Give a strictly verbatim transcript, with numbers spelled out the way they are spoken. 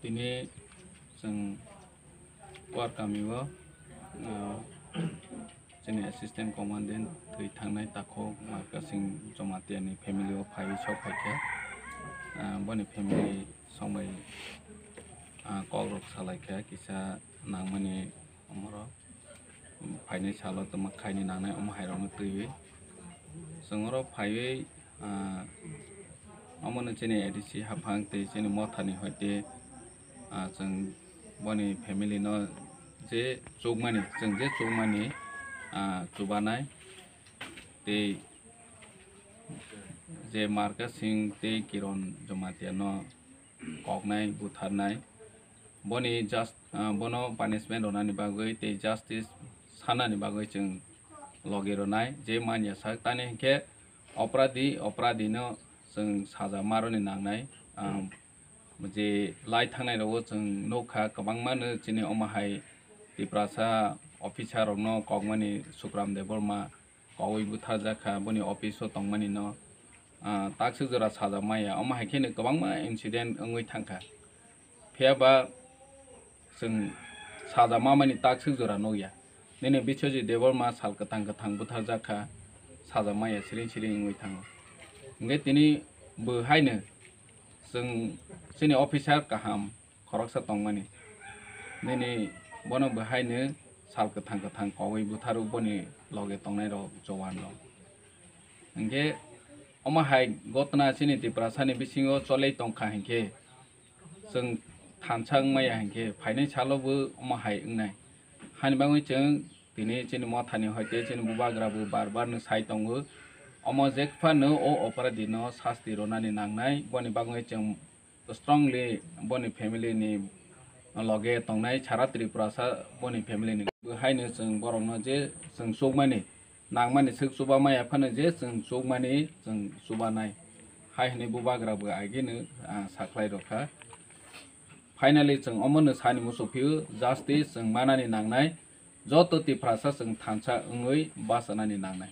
Tini chwng Kuar kami o, ah, chini assistant commandant thwi thangnai takhuk Markasing Jamatia ni family o phaiwi sok phaikha. Ah, boni family songbai, ah, kok rok salaikha, kisa nangmani omorok phainai salo tongma khaini nangnai omo hai rokno twiwi. Chwng oro phaiwi, ah, omono chini A D C haphang tei chini mothani hoite, ah, chwng boni family no je chukmani, chwng je chukmani, ah, chubanai tei je Markasing tei Kiron Jamatia no koknai, butharnai, boni just, ah, bono punishment rwnani bagwi tei justice sanani bagwi chwng logi rwnai, je manya sak tani hinkhe opradi, opradi no chwng saja maroni nangnai. Ah, je lai thangnai rogo chwng nukha, kwbangma no chini omo hai Tiprasa officer rokno kokmani Sukram Debbarma kogwi butharjakha, boni office o tongmani no, ah, takswk jora saja maya, omo hai kheno kwbangma incident wngwi thangkha. Phiya ba chwng saja mamani takswk jora nukya. Nini Biswajit Debbarma sal kwthang kwthang butharjakha, saja maya siring siring wngwi thango. Hwnkhe tini bo haino chwng chini officer kaham khoroksa tongmani. Nini bono bo haino sal kwthang kwthang kogwi butharo boni loge tongnai rok jowan rok. Hwnkhe omo hai gotna chini Tiprasani bisingo cholei tongkha hinkhe chwng thansa wngmaya hinkhe phainai salo bo omo hai wngnai. Hani bagwi chwng tini chini mothani hoite chini bubagra bo bar bar no sai tongo. Omo jekphano o opradi no sasti rwnani nangnai, boni bagwi chwng strongly boni family ni loge tongnai sara Tripurasa boni family ni. Bo haino chwng borokno je chwng chukmani, nangmani swk chuba maya phano je chwng chukmani chwng chubanai. Hai hwnwi bubagra bo agini, ah, sakhlai rokha. Finally chwng omono sani muchuk phio justice chwng manani nangnai, joto Tiprasa chwng thansa wngwi bachanani nangnai.